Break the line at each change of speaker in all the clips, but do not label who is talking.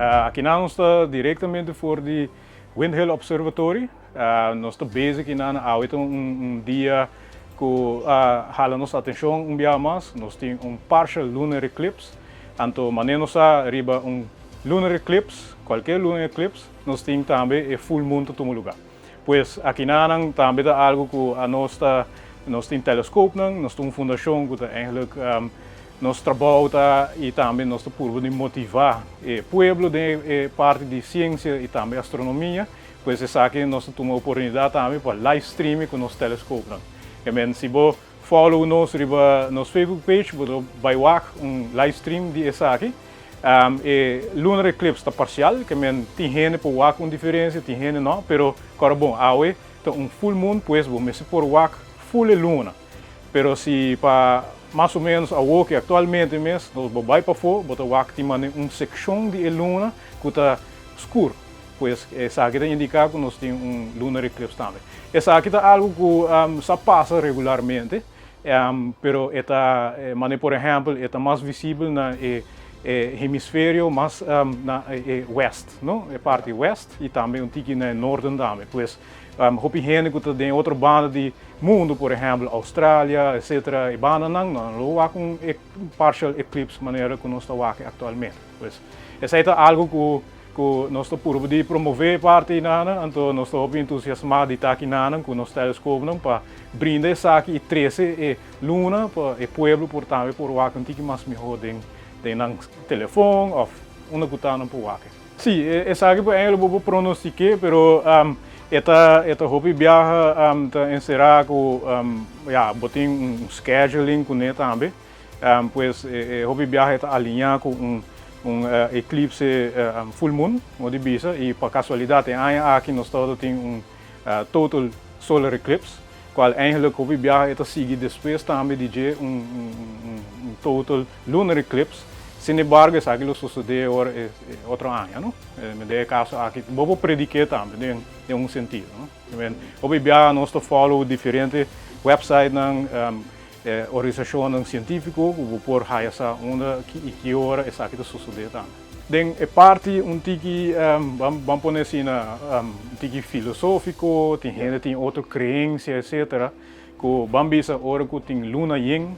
Aki nan nos ta directamente for di Windhill Observatory. Nos ta bezig aki nan awe ta un dia cu a hala nos atencion un biaha mas. Nos tin un partial lunar eclipse. Anto manera nos sa riba un lunar eclipse, cualkier lunar eclipse, nos tin tambe e full moon ta tuma lugar. Pues aki nan tambe ta algo cu anos ta, nos tin telescoopnan, nos tin un fundacion cu ta eigenlijk nos trabou ta y tambe nos ta purba di motiva e pueblo den e parti di ciencia y tambe astronomia. Pues esaki nos ta tuma oportunidad tambe pa live streaming cu nos telescoopnan. E men si bo follow nos riba nos Facebook page bo ta bay wak un live stream di esaki. E lunar eclipse ta parcial, ke men tin hende por wak un diferencia, tin hende no, pero kòrda bon, awe ta un full moon, pues bo mester por wak full e luna. Pero si pa mas o menos awoki actualmente mes nos bo bai pafó, bo ta wak tin mane un seccion di e luna cu ta scur, pues esaki ta indica cu nos tin un lunar eclipse tambe. Esaki ta algo cu sa pasa regularmente. Pero e ta, mane por ehèmpel, e ta mas visibel na e hemisferio mas na e west, no? E parti west i tambe un tiki na e norden tambe. Pues hopi hende ku ta den otro banda di mundu, por ehèmpel Australia, etcetera, e bandanan, nan lo wak un partial eclipse manera ku nos ta wak aktualmente. Pues esei ta algu ku Ku nos ta purba di promové e parti einanan, anto nos ta hopi entusiasmá di ta akinanan ku nos teleskopnan pa brinda esaki i trese e luna pa e pueblo por tambe por wak un tiki mas mihó den den nan telefon òf unda ku ta nan por wak. Sí, esaki por ehempel bo por pronostiké, pero e ta e ta hopi biaha ta enserá ku ya bo tin un scheduling kuné tambe. Pues e hopi biaha e ta aliñá ku un un eklipse full moon, mo di bisa, i pa kasualidat e aña aki nos tabata tin un total solar eclipse, kual eigenlik hopi biaha e ta sigui despues tambe di dje un un total lunar eclipse. Sin embargo esaki lo sosodé ora e otro aña, no? Den e kaso aki bo por prediké tambe den den un sentido, no? Hopi biaha nos ta follow diferente websitenan. E organisashonnan sientífiko ku bo por haya sa unda i ki ora esaki ta sosodé tambe. Den e parti un tiki, ban pone asina, un tiki filosófiko, tin hende tin otro kreensia etcetera, ku ban bisa ora ku tin luna yen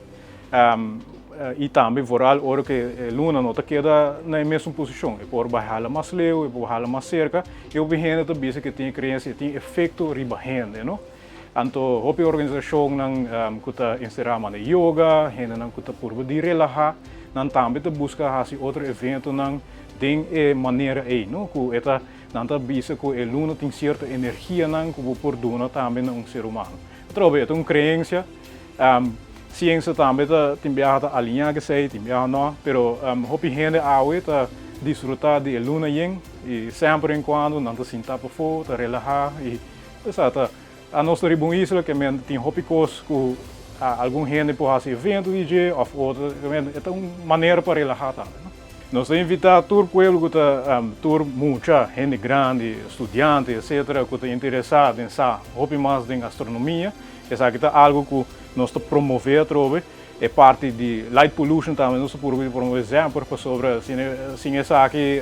i tambe vooral ora ku e luna no ta keda na e mesun posishon, e por bai hala mas leu, e por hala mas serka, i hopi hende ta bisa ku e tin e kreensia, e tin efekto riba hende, no. Anto hopi organisashonnan ku ta enserá manera yoga, hendenan ku ta purba di relahá, nan tambe ta buska hasi otro eventonan den e manera ei, no? Ku e ta, nan ta bisa ku e luna tin sierto energianan ku bo por duna tambe na un ser humano. Atrobe e ta un kreensia, siensia tambe ta tin biaha ta aliñá ku esei, tin biaha no, pero hopi hende awe ta disfrutá di e luna yen i semper en kuando nan ta sintá pafó, ta relahá i Esa ta anos ta riba un isla ke men tin hopi kos ku algun hende por hasi evento di dje òf otro e ta un manera pa relahá tambe no. Nos ta invitá tur pueblo ku ta tur mucha, hende grandi, studiante etcetera ku ta interesá den sa hopi mas den astronomia. Esaki ta algu ku nos ta promové atrobe. E parti di light pollution tambe nos ta purba di promové semper pasobra sin esaki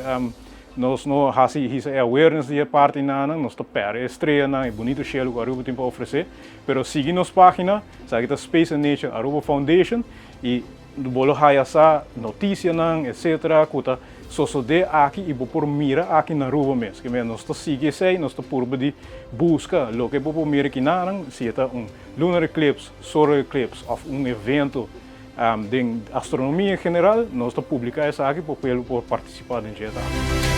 Nos no hasi hisa e awareness di e partinan, nos ta perde e streanan, e bunito shelu ku Aruba tin pa ofresé. Pero sigui nos pagina, esaki ta Space and Nature Aruba Foundation, i bo lo haya sa notisianan etcetera ku ta sosodé aki i bo por mira aki na Aruba mes. Ke nos ta sigui esei, nos ta purba di buska loke bo por mira kinanan, si e ta un lunar eclipse, solar eclipse òf un evento Den astronomia en general nos ta publica esaki pa pueblo por participa den dje tambe.